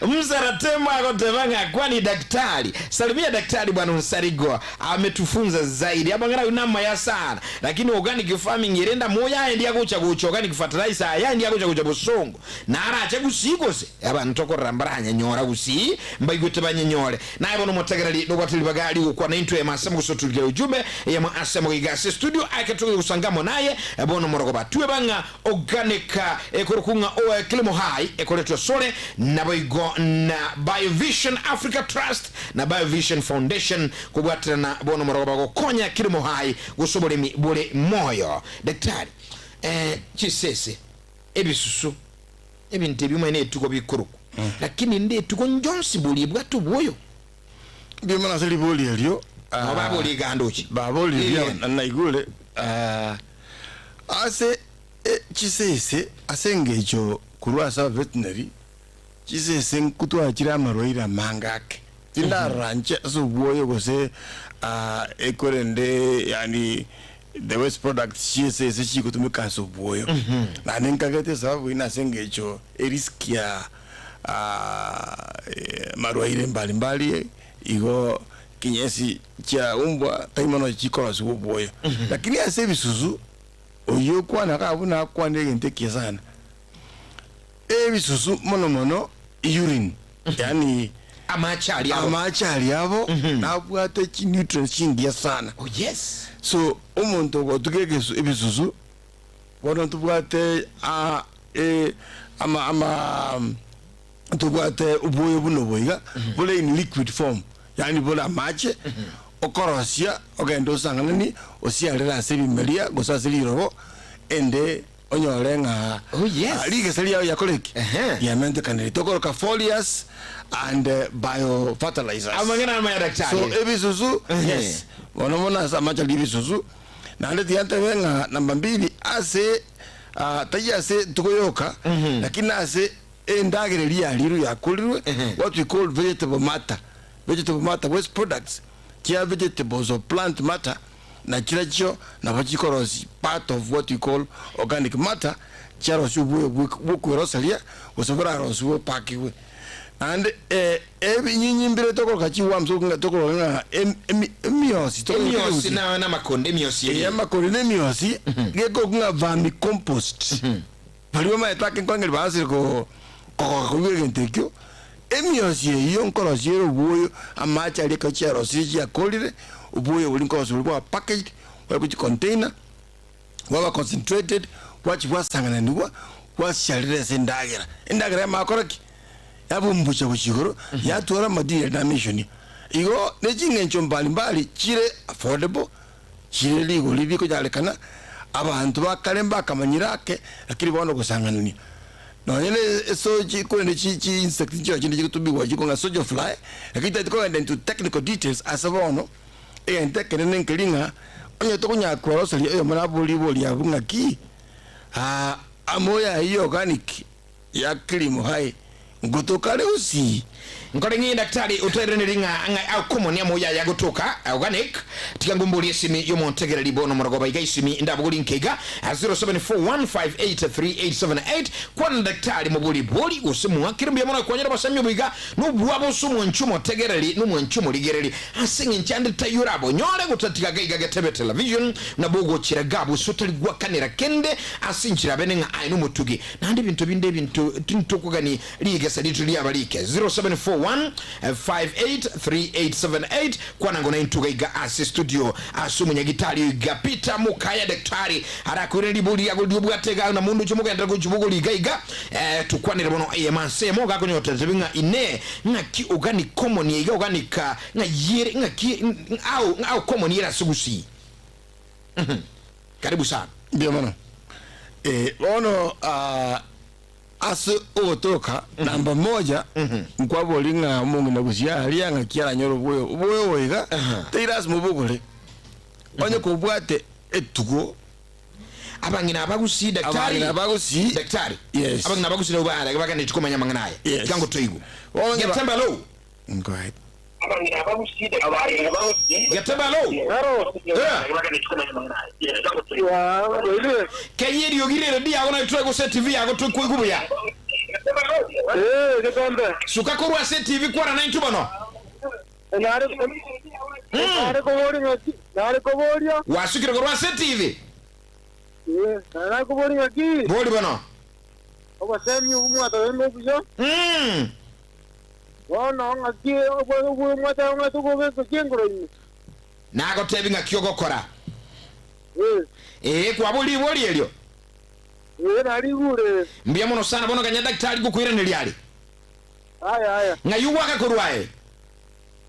Msaratemo agoteba ng'a kwani daktari. Salimia daktari bwana Onsarigo ametufunza zaidi. Amang'ana ayio namaya sana lakini organic farming ere ndamoyo aye ndiagocha gocha organic fertilizer aya ndiagocha gocha bosongo. Narache gusii gose? Abanto korora mbaranyanyora gusii, mbaigwete banyenyore. Naye bono omotegereri, nobwate ribaga rigokwana intwe emo ase mogosoturikera ujumbe eyemo ase mogoiga ase estudio ake togocha gosanga amo naye bono morogoba. Tweba ng'a organic ekorokwa ng'a oe Kilimo Hai ekoretwe asore naboigo na Biovision Africa Trust na Biovision Foundation kobwaterana bono morogoba gokonya Kilimo Hai gose oboremi bore moyo. Daktari, eh, chisese. Ebisusu, ebinto ebi omanyene etugo bikorokwa, lakini inde etugo njonsi bori ebwate obwoyo. Mbuya mono ase ribori erio. Nabo baborie iga ndoche. Baborie Lilian. buya naigure. Ase chisese ase engencho korwa ase abaveterinary, chisese nkotwara chire amarwaire amange ake. Tindarora inche ase obwoyo gose ekorende yaani The waste products chi'esese chigotumeka ase obwoyo. Naende nkagete esababu eye nase engencho erisk ya amarwaire mbari mbari igo kinyesi chia umbwa tari mono chikorosiwa obwoyo. Lakini ase ebisusu oyio okwana iga buna akwanire egento ekiya sana, ebisusu mono mono urine yaani Amache aria abo. Amache aria abo nabwate chinutrients chingiya sana. Oh yes. So omonto ogotuga egesu ebisusu bono ntobwate ah, eh, ama ama ntobwate obwoyo buna obo iga bore in liquid form yaani bore amache okorosia ogende osang'anani osiarere ase ebimeria gose ase rirobo ende Onyore ng'a Oh, yes. ah, rigesa riao riakora ki? Ehe. Riamentekanire. Tokoroka foliars and biofertilizers. Amang'ana amaya daktari. So ebisusu Ehe. yes mono mono ase amache aria ebisusu naende tiga ntebe ng'a namba mbili ase ah, tari ase tokoyoka lakini ase endagera eria yarirwe yakorirwe Ehe. what we call vegetable matter vegetable matter waste products chia vegetables or plant matter na chirachio nabo chikorosia part of what we call organic matter, chiarosia obuya bw'okweroseria gose borarosiwe opakigwe. Naende ebinyinyi mbire tokoroka chiworms ng'a tokoroka ng'a emi emiosi tokoroka Emiosi egusi. na namakonde emiosi Eye eria. amakonde na emiosi gekorokwa ng'a vermicompost. Baria bamaete ake nkoengeri baasire ko kogoka koigwa egento ekio, emiosi eyio nkorosia ere obwoyo, amache aria ekero chiarosirie chiakorire, obwoyo boria nkorosia boria bwaba packaged, bwabekwa chicontainer, bwaba concentrated, bwachia bwasang'ananigwa, bwasiarera ase endagera. Endagera yamanya gokora ki? Yabumbucha gochia igoro, yatwara amadini aria namentionia. Igo ne ching'encho mbali mbali chire affordable, chire rigori rikonyarekana, abanto ba kare mbakamanyire ake, lakini bono gosang'anania. Nonye ne esochi korende chi chi insect nchiro chinde chigotumiwa chikong'a soldier fly, lakini tari kogenda into technical details ase bono, Egento ekenene nkeri ng'a onye tokonyara kweroseria oyomo nabori boria abwo ng'aki, aa amoyo ayio organic ya kilimo hai ngotoka are gusii. Nkore ng'i daktari otoereneri ng'a ng'a au common amoyo aya agotoka organic tiga ngomborie esimi yomontegereri bono morogoba iga isimi ndabogori nke iga 0741583878 kwana daktari mobori bori gose moakere mbuya mono kwanyora obosemi obo iga Nobwabo ase omwancho omotegereri na omwancho omorigereri, ase engencho ande taiyo orabonyore gotatiga gaiga getebe television, nabo ogochera iga gose otari gwakanera kende ase enchera abene ng'a aye nomotugi. Naende ebinto binde ebinto tintokogani rigesa rito riaba rike. 0741583878 Kwana ngo naintwe gaiga ase studio ase omonyagitari oiga Peter Mokaya Daktari arakoirane ribori riago riobwate iga na mundu oche mogenderere gochibogori iga iga Eh, tukwanere bono eyemo ase eyemo, gakonyora otetebe ng'a Inee, ng'aki organic common iga organic ng'a yere ng'aki ao ao common ere ase gusii? Mhm. Karibu sana. Mbuya mono. Eh, bono ah, ase ogotoka namba moja nkwabori ng'a omong'ina gusii aria ng'aki aranyore oboyo oboyo obo iga tari lasima obogore onye kobwate etugo Abang'ina abagusii daktari. Abang'ina abagusii. Daktari. Yes. Abang'ina abagusii nabo bare baganeti komanya amang'ana aya. Yes. Tiga ngotoigwe. Bono nyora- Getembe alo. Go ahead. Getembe alo. Eh. Keyia eriogi ri'eredio yago naye tore gose etivi yago tokoigwa buya. Eh, Getembe. Suka korwa ase etivi kwana naintwe bono. Nare nare koboria ng'aki, nare koboria. Gwasukire korwa ase etivi. Eh, nare koboria ng'aki. Bori bono. Obosemi obwo mwatebire nobuya. Mm. Bono ng'aki obwo obwo mwateba ng'a tokobeka chinkoro ime. Nagotebi ng'aki ogokora. Eh. Ee, kwaboria ribori erio. Eh, narigure. Mbuya mono sana bono ganya daktari gokoiraneria are. Aya, aya. Ng'ai ogwaka korwa aye?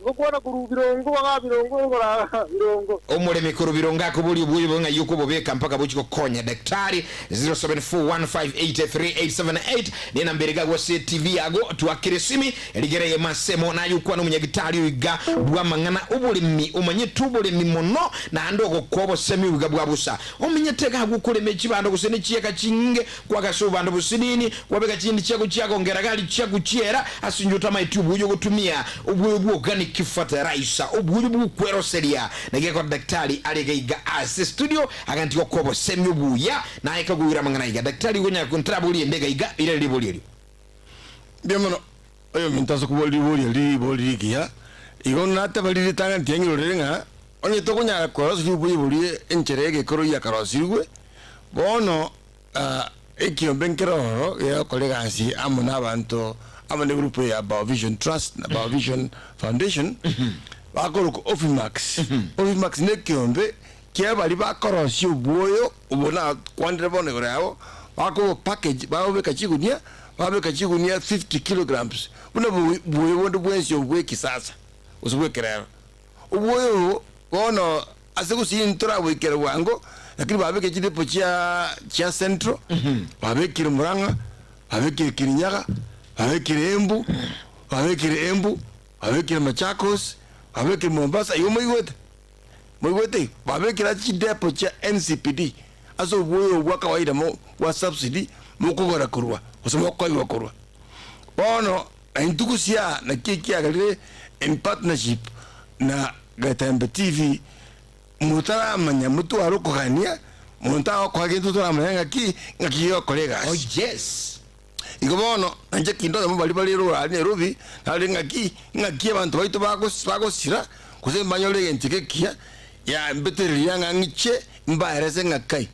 Ngokwana korwa birongo baga birongo ngora birongo. Omoremi korwa birongo akoboria obwoyo bobe ng'ai okobobeka mpaka bochie gokonya daktari 0741583878 nenamba ere iga gose TV yago twakere esimi rigera eyemo asemo naye okwane omonyagitari oyo iga bwamang'ana oboremi omanyete oboremi mono naende ogokoa obosemi obo iga bwa bosa omenyete iga agwo okorema echibando gose ne chieka chinge Kwagasa obando bosinini, kwabeka chindi chiago chiagongera gari chiago chiera, ase inche otamaeti obuya ogotumia obuya bwa organic fertilizer, obuya bw'okweroseria. Naki ekero daktari are iga iga ase studio agantiga okoa obosemi obuya, naye kagoira amang'ana iga. Daktari igo onyare kontaraboria ende iga iga, ira riborio erio. Mbuya mono oyominto ase okobora riborio eri ribori rigiya. Igo nateba riritang'ani tiang'irorere ng'a onye tokonyara kweroseria obuya boria enchera y'egekoro yakarosirigwe, bono Ekiombe nkere ororo gegokora egasi amo nabanto amo ne group ya Biovision Trust na Biovision Foundation bakorokwa Ofimax. Ofimax ne ekiombe kia baria bakorosia obwoyo obo nakwanire bono igoro yabo bakobo package babobeka chigunia babeka chigunia 50 kilograms buna bwoyo bonde bwensi obo bwa ekisasa gose bwa ekerero. Obwoyo obo bono ase gusii ntoraboikera bwango, lakini babekire chidepo chia chia Central, babekire Murang'a, babekire Kirinyaga, babekire Embu, babekire Embu, babekire Machakos, babekire Mombasa, igo moigwete? Moigwete igo? Babekire ase chidepo chia NCPD ase obwoyo obo bwa kawaida mo bwa subsidy mokogora korwa gose mokoigwa korwa. Bono Naintwe gusii aa naki ekiagerire in partnership na Getembe TV motaramanya motware okogania monto agokoa gento toramanya ng'aki ng'aki gegokora egasi. Oh yes. Igo bono, nainche kinde oyomo baria bare rora Nairobi, nare ng'aki, ng'aki abanto baito bagos bagosira, gose mbanyore egento eke ekiya, ya mbetereria ng'a ng'iche mbaerese ng'a kai,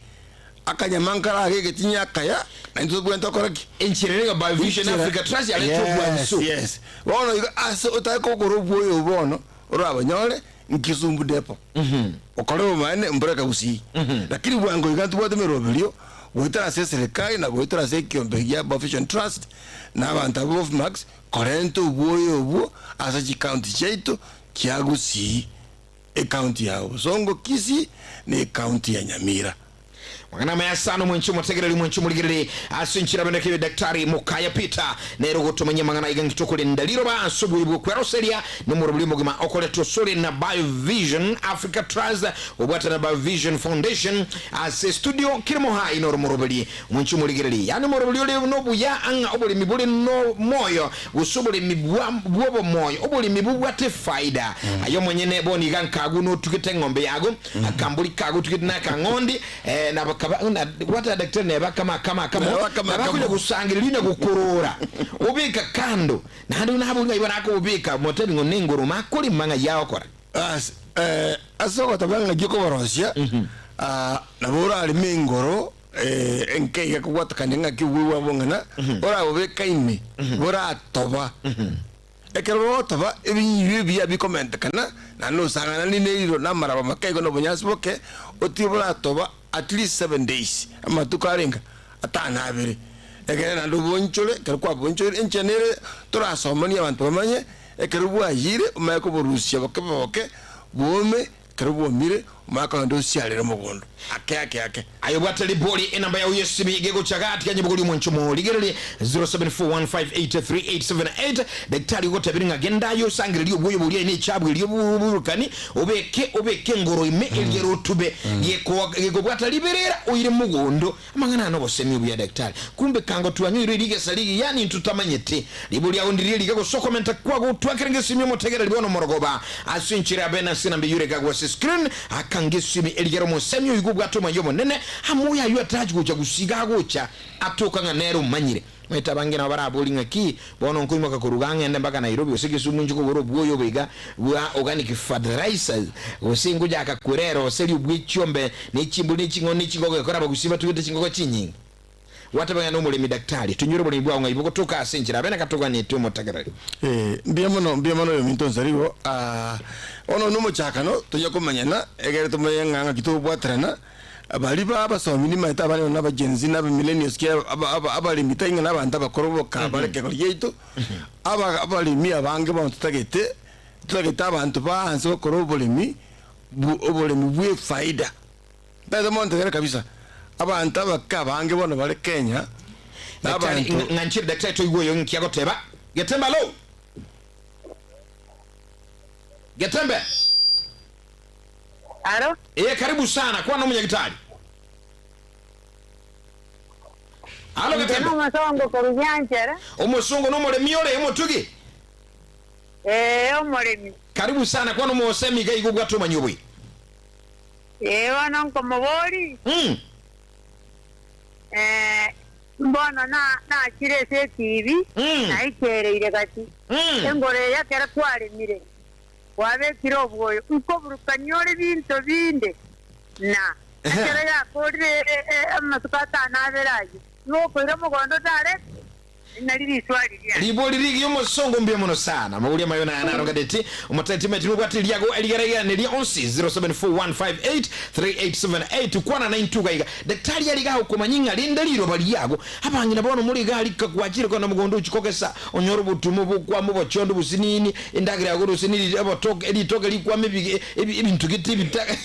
akanyama nkare age egetinya akaya, naintwe tobwenerete gokora ki? Enchera ere iga Biovision Enchera, Africa Trust yareta yes, obwansu. yes. Bono iga ase otake kogora obwoyo obo bono, orabonyore, nkisumbu depo. Okore obomaene mbore ekagusii. Lakini bwango iga ntobwate emeroberio goetera ase eserekari na goetera ase ekiombe gia Biovision Trust na abanto abwo b'Ofmax korenta obwoyo obwo ase chicounty chiaito chia Gusii, ecounty ya Bosongo, Kisii na ecounty ya Nyamira. Mang'ana amaya sana omwenchi omotegereri omwenchi omorigereri ase enchera bende kebe Daktari Mokaya Peter nere ogotomanyia amang'ana aiga ng'iti okorenda riroba ase oboyi bw'okweroseria nomorobori omogima okoretwa osore na Biovision Africa Trust obwatana Biovision Foundation ase studio Kilimo Hai noro omoroberi omwenchi omorigereri yaani omoroberi ore nobuya ang'a oboremi bore nomoyo gose oboremi bwa bw'obomoyo oboremi bobwate efaida aye omonyene bono iga nkagu notugete eng'ombe yago Akambori kagotugete na akang'ondi, eh, na bakaba na gwateba daktari neba akamo akamo akamo, Neba akamo na akamo. bakonya gosangereria na gokorora, obeka kando, naende buna abori ng'ai barakobobeka, motebi ng'o nengoroma akorema ng'ai agokora. Ase eh, ase ogoteba ng'aki okoborosia, ah, nabo orareme engoro eh, enke iga kobwatekania ng'aki obwo bwabo ng'ana, orabobeka ime, boratoba. Ekero bagotoba, ebinyinyi ebiya bikomentekana, naende osang'anani neriro na amaraba make igo na obonyansi boke, otige boratoba at least 7 days, amatuko arenga atano abere. Ekere naende obonchore, ekero kwabonchoire, enchera nere torasomanie abanto bamanye, ekero bwayire omanye koborusia boke boke, bwome, ekero bwomire, omanye kogenda osiarere omogondo ake ake ake. Aye obwate ribori enamba yao y'esimi gegocha gati kanyebogori omwancho morigererie 0741583878 daktari ogotebire ng'a genda aye osangererie obwoyo boria aye nechabu eria oburukani obeke obeke engoro ime eria rotube geko gekobwata riberera oire mogondo amang'ana aya nobosemi obuya daktari kumbe kango twanyoirwe rigesa rigiya nintwe totamanyete ribori ao ndirie riga gose okomenta kwago otwakere ngesimi omotegereri bono omorogoba ase enchera ya bene ase enamba eyio ere ase screen Akange esimi erigere omosemi oigwe obwate omoyo omonene, amo oyo ayio atarachi gocha gosiga agocha atoka ng'a nere omanyire. Omanyete abange nabo baraborie ng'a ki bono nkoimoka korwa igaa ng'ende mpaka Nairobi gose Kisumu inche kogora obwoyo obo iga bwa organic fertilizers gose ngochaka kwereroseria obwe chiombe ne chimbori ne ching'ondi ne chingoko gekora abagusii batugete chingoko chinyinge. Gwateba ng'a nomoremi daktari, tonyore oboremi bwao ng'ai bogotoka ase enchera abe nakatoganetie omotagereri. Ee, mbuya mono, mbuya mono oyominto Nsarigo. Ah, bono nomochakano tonya komanyana egere tomanye ng'a ng'aki tobwaterana. Baria ba abasomi nimaete abare na aba Gen Z na aba millennials ki aba aba abaremi tari ng'a nabanto abakoro boka bare ekegori giaito. Aba abaremi abange bono totagete, totagete abanto baanse gokora oboremi bu oboremi bwa efaida. Ntagete montegere kabisa, abanto abake abange bono bare Kenya, na Daktari, abanto. ng'anchire daktari toigwe oyo ng'ki agoteba. Getembe alo! Getembe! Alo, Ee, karibu sana, kwana omonyagitari. Alo inche Getembe. nomosongo korwa Nyanchera. Omosongo nomoremi ore, omotugi. Ee, omoremi. Karibu sana, kwana omosemi iga iga obwate omanyi oboyi. Ee, bono nkomoboria, ee, mbono nachire ase etibi, naikereire gati. Engoro eye ekero kwaremire, kwabekire obwoyo, nkoburukania ore binto binde, na ekero yakoorire amatuko atano abere ayio, nigo okoira omogondo otare Nari riswali riane. Ribori rigiya omosongo mbuya mono sana. Amabori amayo naya naronganeti omotari timeti nobwate riago erigeregerane onsi 0741583878 kwana naintwe iga iga. Daktari are iga agokomanyia ng'a rende riroba riago abang'ina bono more iga rika gwachire kogenda mogondo ochie kogesa onyore obotumo bokwama obochondo obosinini endagera yago gose neri obotoke ritoke rikwama ebi ebinto gete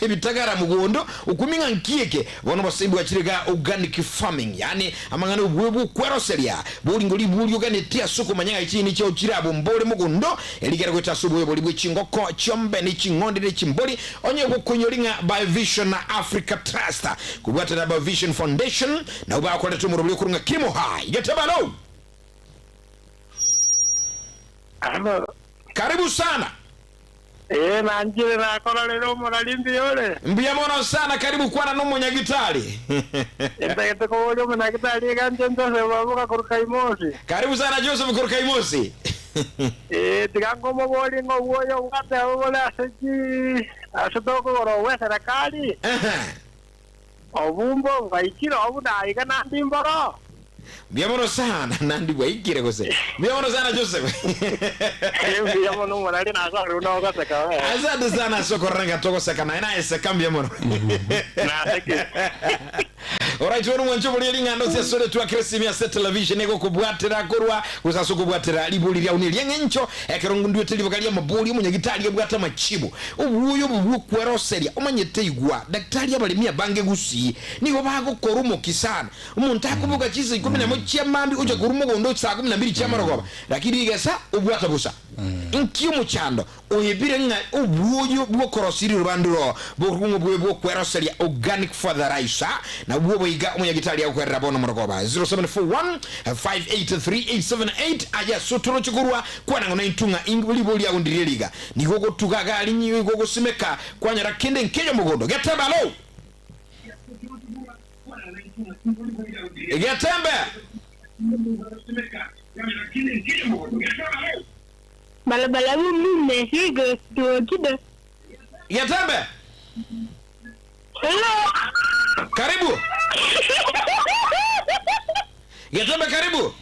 ebitagara mogondo okumia ng'a nki eke Bono obosemi bwachire iga organic farming, yaani amang'ana obwoyo bw'okweroseria boringo riburi oganetie ase okomanya ng'a chinyeni chiao chire abwo mbore mogondo, erigere goeta ase obwoyo boria bwe chingoko, chiombe, ne ching'ondi ne chimbori, onye gokonyori ng'a Biovision na Africa Trust kobwatana na Biovision Foundation nabwo bakorete omorobori okorwa ng'a Kilimo Hai. Getebe alo! Alo. Karibu sana. Ee, nanchire nakororire omorari mbuya ore. Mbuya mono sana karibu kwana nomonyagitari. Intagete koboria omonyagitari iga inche Joseph Abuga korwa Kaimosi. Karibu sana Joseph korwa Kaimosi. Ee, tiga nkomoborie ng'a obwoyo obwate abwo bore ase chi ase tokogora obwa eserekari, obumba bwaikire obwo naiga nandi mboro. Mbuya mono sana nandi bwaikire gose. Mbuya mono sana Joseph. Mbuya mono omorari nasore buna ogoseka we. Asante sana ase okorora ng'a togoseka naye naeseka mbuya mono. Naseke. Alright, bono mwanche oborie ring'ando ase asore twakire esimi ase television egokobwatera korwa gose ase okobwatera ribori riao neria eng'encho ekero nduete ribaga ri'amabori omonyagitari abwate amachibu obuoyo obo bw'okweroseria omanyete igwa daktari abaremi abange gusii nigo bagokora omoki sana omonto akoboka chinsa ikomi nemo chia mambia ocha korwa mogondo saa kumi na mbili chia marogoba lakini rigesa obwata bosa nki omochando Oebire ng'a obwoyo bw'okorosia riroba ndiro bokorokwa ng'a obwoyo bw'okweroseria, organic fertilizer, nabwo boiga omonyagitari agokwerera bono morogoba. 0741 583 878 Aye ase otoroche korwa kwana ng'a naintwe ng'a ing ribo riago ndirie riga. Nigo ogotuga gari nigo ogosimeka kwanyora kende nkeyo mogondo. Getembe alo! Getembe! Balabala mume higo tuokida. Getembe! Hello. Karibu! Getembe karibu!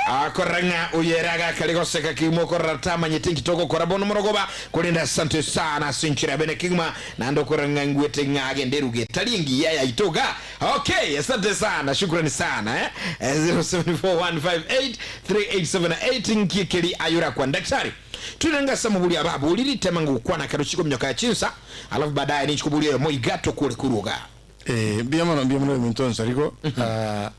Akorora ng'a oyere agakare goseka kegima okorora tamanyete nki togokora bono morogoba korende asante sana ase enchera bene kegima naende okorora ng'a ngwete ng'a agende eruga etari engiya yaito iga okay asante sana shukrani sana eh 0741583878 nki ekeri aye orakwane daktari Twirenge ase amabori aba aboriri tema ngokwana ekero chikominyoka ya chinsa alafu baadaye ninchikoboria oyomo iga tokore korwa igaa. Eh, mbuya mono mbuya mono ominto nsarigo Ah,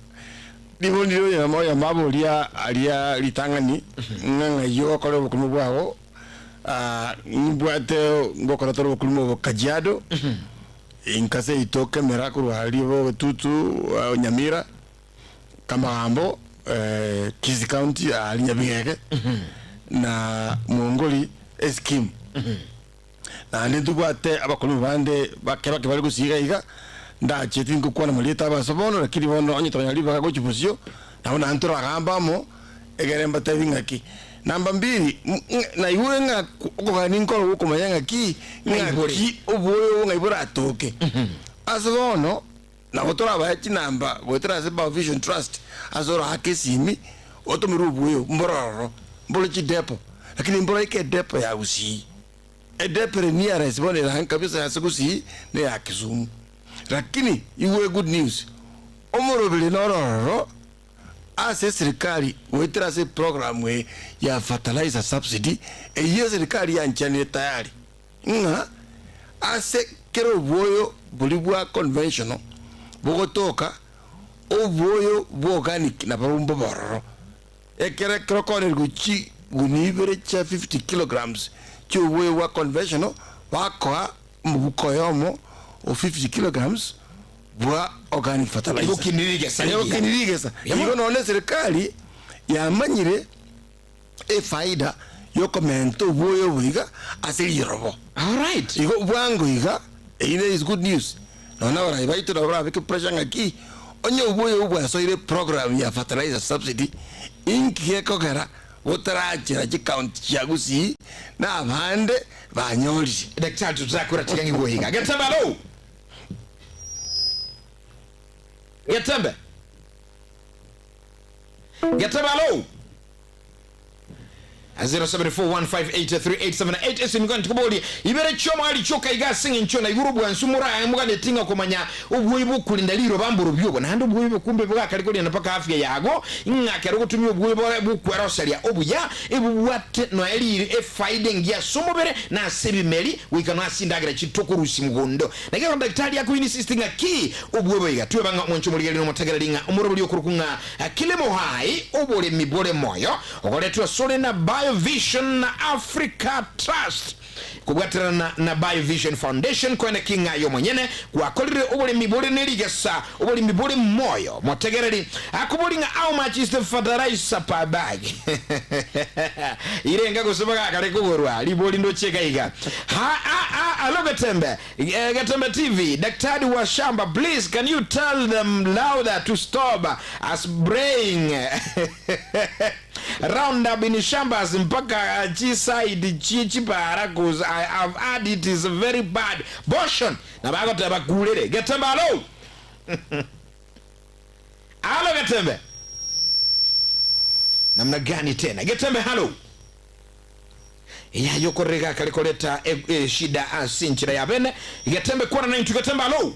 ribo ndire oyomo oyomo aboria aria ritang'ani ng'a ng'ai ogokora obokurimo bwago Ah, nimbwate ngokora tore obokurimo obo Kajiado inka seito Kemera korwa aria bogetutu ah, Nyamira Kamagambo eh, Kisii County aria Nyabigege na Mwongori escheme Naende ntobwate abakoroni bande bake bake bare gosiga iga, ndache tingokwana amarieta abo ase bono, lakini bono onye tokonyora ribaga gochia bosio, nabo naende toragambe amo, egere mbatebi ng'aki. Namba mbiri, ng'a naigure ng'a okogania nkoro gokomanya ng'aki, ng'aki oboyo obo ng'ai boratoke. Ase bono, nabo torabae chinamba goetera ase Biovision Trust, ase oraake esimi, otomerwe oboyo mbororo, mbore chidepo, lakini mboroike edepo ya Gusii. Edepo ere nearest bono ere ang'e kabisa ase Gusii ne ya Kisumu. Lakini igwe good news, omoroberi noro ororo ase eserikari goetera ase eprogram eye ya fertilizer subsidy eyio eserikari yanchanire tayari ng'a ase kera obwoyo boria bwa conventional bogotoka obwoyo bwa organic nabarobwo mbobe ororo. Ekero ekero konerigwe chigunia ibere chia 50 kilograms chi'oboyo bwa conventional, bakoa omobuko oyomo o 50 kilograms bwa organic fertilizer. Egokiniri rigesa rigiya. Egokiniri rigesa. Yamo. Igo nonye eserikali yamanyire efaida yokomenta oboyo obo iga ase rirobo. Alright. Igo bwango iga, eyio ne is good news. Nonya na abarai baito nabo barabeke pressure ng'aki, onye oboyo obo bwasoire program ya fertilizer subsidy, inki gekogera botarachera chicounty chia Gusii na abande banyorire? Daktari totarakora tiga ng'igwe iga. Getembe alo! Getembe. Getembe alo! 0741583878 esimi gani tikoborie ibere chiomo ari chioka iga ase eng'encho na igoro bwansu morae moganeti ng'a komanya obwoyi bokorinda riroba mborobio obo naende obwoyi obo kumbe bogakare korinda mpaka afya yago ng'a ekero ogotumia obwoyi bore bokweroseria obuya ebobwate noe riri efaida engiya ase omobere na ase ebimeri goika noe ase chindagera chitokorusia mogondo Naki ekero daktari akoinsist ng'a ki obwoyi boiga tweba ng'a omwancho omorigereria nomotegereri ng'a omorobori okorokwa ng'a Kilimo Hai oboremi bore moyo Ogoretwe asore na Biovision na Africa Trust. Kobwaterana na Biovision Foundation koene ki ng'a aye omonyene gwakorire oboremi bore ne rigesa, oboremi bore moyo. Motegereri akobori ng'a how much is the fertilizer per bag? Irenga gose bagakare kogorwa? Ribori ndoche iga iga. Ha a a alo Getembe, Getembe TV, Daktari wa shamba please can you tell them louder to stop spraying Round up in shambas mpaka chi side chie chipara coz I have heard it is very bad portion na bagoteba kurere Getembe alo Alo Getembe Namna gani tena Getembe halo Eyaye okorera iga akare koreta eshida ase enchera ya bene Getembe kwana naintwe Getembe alo.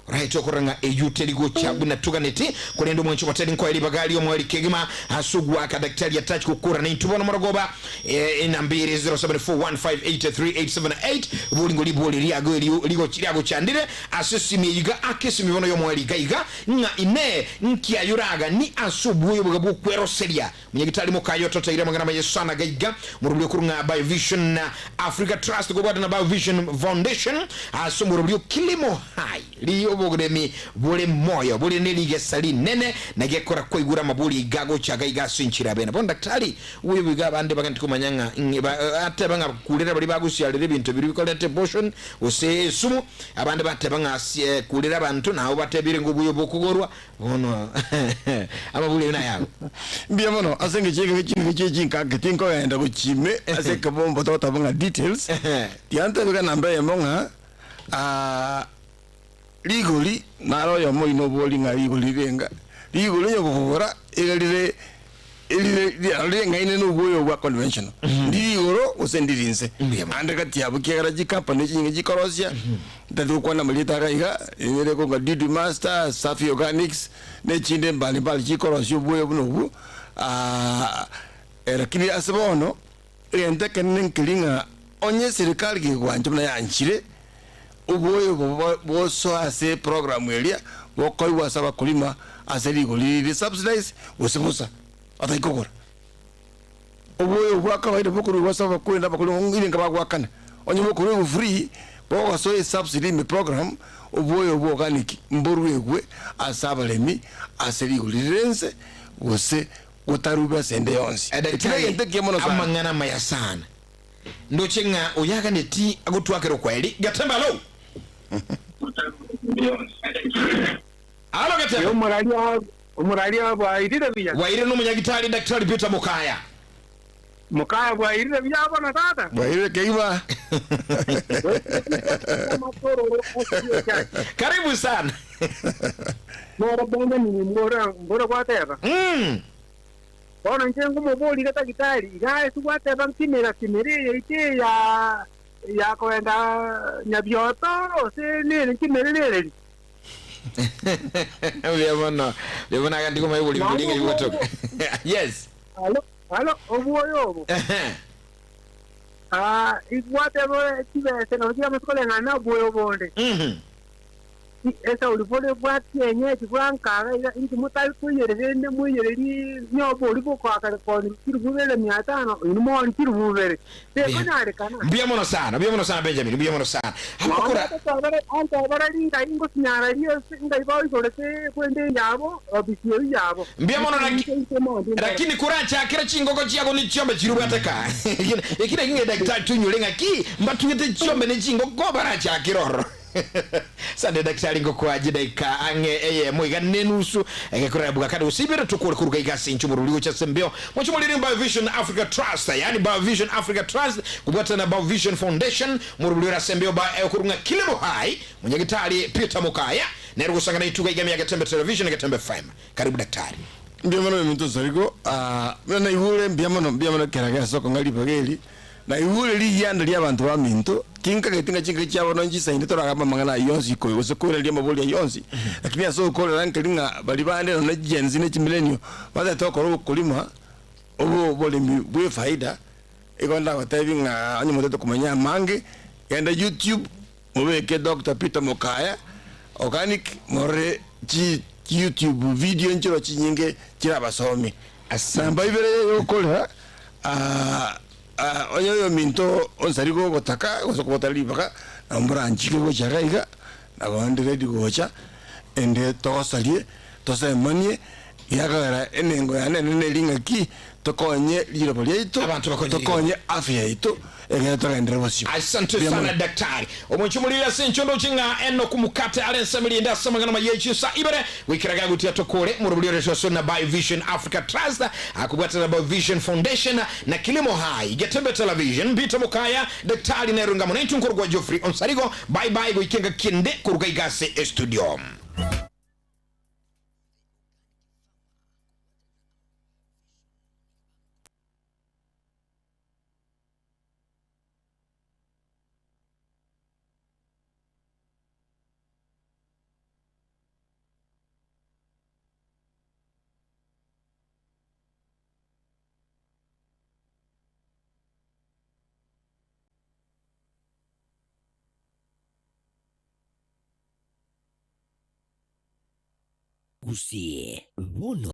Oraete okorora ng'a eyio teri gocha buna toganeti, korende omwancho batari nkoe ribaga ri'omoerio kegima ase ogoaka Daktari atachi gokora naintwe bono morogoba enamba ere 0741583878 boringo ribori riago erio riagochandire ase esimi eye iga aka esimi bono y'omoerio iga iga ng'a inee nki aye oragani ase obwoyo boga bw'okweroseria Munyagitari mokaye ototeire amang'ana amaye sana gaiga morobrio korwa ng'a Biovision Africa Trust kobwata na Biovision Foundation ase omorobrio Kilimo Hai ri oboremi bore moyo bore ne rigesa rinene na gekora kwaigure amabori aiga agocha gaiga ase enchera bene bono daktari oyo boigo abande bagenti komanya ng'a ateba ng'a kurera baria bagosiarera ebinto biria bikoreta abortion gose esumu abande bateba ng'a kurera abanto nabo batebire ng'a obuya bokogorwa Bono amaburi ayio nayago. Mbuya mono ase engencho y'ekebe chingaki chie chinkaki tinkogenda gochia ime ase ekebombo togoteba ng'a details, tiantebia iga namba eyemo ng'a rigori naro oyomo oino obori ng'a rigori rirenga, rigori onye gokogora iga rire erire rireng'aine na obwoyo bwa conventional, ndiri igoro gose ndiri inse, Mbuya mono. ande gati yabo ekiagera chicompany chinyinge chikorosia, ntari gokwana amarieta iga iga, ere konga Dudu Master, Safi Organics, na echinde mbali mbali chikorosia obwoyo buna obwo, lakini ase bono, egento ekenene nkeri ng'a onye eserikari gegwancha buna yanchire, Oboyo obo bosoe ase eprogramu eria bokoigwa ase abakorima ase rigori rire subsidized gose bosa batari kogora. Oboyo obwo bwa kawaida bokoruegwa ase abakorenda abakorima ng'o inga bagoakana. Onye bokoruegwa free bogosoa esubsidy ime program oboyo obwo organic mboruegwe ase abaremi ase rigori rire inse gose gotarube ase ende yonsi. Eki Daktari, negento ekiya mono sana. amang'ana amaya sana. Ndoche ng'a oyaganeti agotwakera okweri. Getembe alo! Alo Getembe! Omoraria bwairire buya. Bwairire nomonyagitari Daktari Peter Mokaya. Mokaya bwairire buya bono tata. Bwairire kegima. Karibu sana. Noro Benjamin mbore gwateba. Bono inche nkomoboria tagitari, iga ase gwateba nkimera kimera eye yaito eya ya kogenda nyabioto, gose nere nkimere nereri? Mbuya mono. Mbuya mono agandi komanya oborimo boria ng'ai bogotoka. Yes. Alo, alo, obwoyo obo. Ehe. Ah, igwateba chibese nabo chiramase koreng'ana na obwoyo bonde. Esauri bore bwa kienyeji bwa nkaga iga, inki motari koiyereria rende moiyererie nyobori bokoaka rekoni chilifu ibere mia tano, inwe mooni chilifu ibere? Tekonyarekana. Mbuya mono sana, mbuya mono sana Benjamin, mbuya mono sana. Abakora Antebere ringai ngosinyara riose ngai baoigorete kwende eyabo ofisi eyio yabo. Mbuya mono lakini korachakere chingoko chiago ne chiombe chirubwate ka. Eki naki ng'ai daktari toinyore ng'aki mbatugete chiombe ne chingoko barachakere ororo. Sande daktari ngokoa chidaika ang'e eyemo iga nenusu egekorera bwa kare gose ibere tokore koruga iga ase inche omorori gocha ase embeo moche morire Biovision Africa Trust yaani Biovision Africa Trust kobwatana na Biovision Foundation morobori ore ase embeo ba okorwa ng'a Kilimo High monyagitari Peter Mokaya nere ogosangana ituga iga ime ya Getembe Television Getembe FM karibu daktari. Mbuya mono eminto nsariko, buna naigure mbuya mono mbuya mono kera gesa okong'a ribaga eri. Naigure rigianda ri'abanto baminto, tinkageti ng'a chingaki chiabo nonya chisaine toragambe amang'ana ayio onsi ikoyo, gose koiraneria amabori ayio onsi, lakini ase ogokorera nkeri ng'a baria bande nonya Gen Z ne chimillennial batagete gokora obokorima obo oboremi bw'efaida, igo ndagotebi ng'a onye motagete komanya amange, genda YouTube mobeke Doctor Peter Mokaya organic morore chi YouTube video nchiro chinyinge chirabasomie. Namba ibere yogokorera. Ah, onye oyo minto onsari gogotaka gose kogotara ribaga, nabo moranchike gocha iga iga, nabo ndi ready gocha, ende togosarie, tosemanie, ekiagera enengo yane enene eri ng'aki, tokonye riroba riaito, Abanto bakonye riroba. tokonye afya yaito, ekero togenderere bosio. Asante Mbuya sana mono. daktari. Omonche omoriri ase encho ndoche ng'a Enock Mukate are ensemo erinde ase amang'ana amaya echinsa ibere goikera gagotia tokore morobori ore Sosoli na Biovision Africa Trust akobwatana na Biovision Foundation na Kilimo Hai Getembe Television Peter Mokaya Daktari nero ngamo naintwe nkorokwa Geoffrey Onsarigo bye bye goika engaki ende koruga iga ase estudio. Gusii bono.